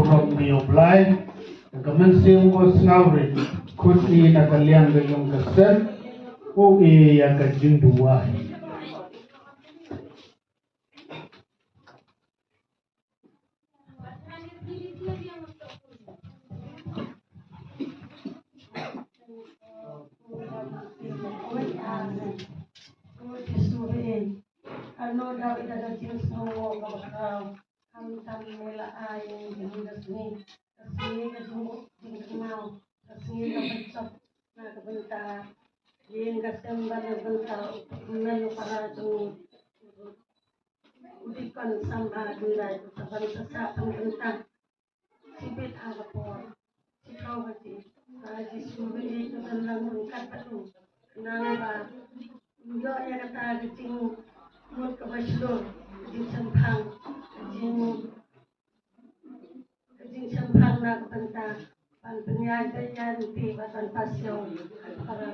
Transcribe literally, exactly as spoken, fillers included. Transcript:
Rom Neo Blai, ka mynsiem ko sngewrit, khut i na ka liang ka jong ka sem, u i ïa ka jingduwai. Ano David ada jing snowo ka bakau. Khamtam me la ai ïa ka sngi, ka sngi ka jingmut jingkynmaw, ka sngi ka pynjot na ka bynta ïing ka sem bad na ka bynta u kmen u para jong u dikon Samba Dundai, ka bynta sa pynbynta. Tibit ha ka por. Shiphew baje. Ka Jisu ba ïeit ka don lang ryngkat bad u. Nangba u ïoh ïa kata ka jingmut kaba shlur, ka jingshemphang, ka jing, ka jingshemphang na ka bynta ban pynïaid beit ïa lynti bad ban pasiaw ha ka para ba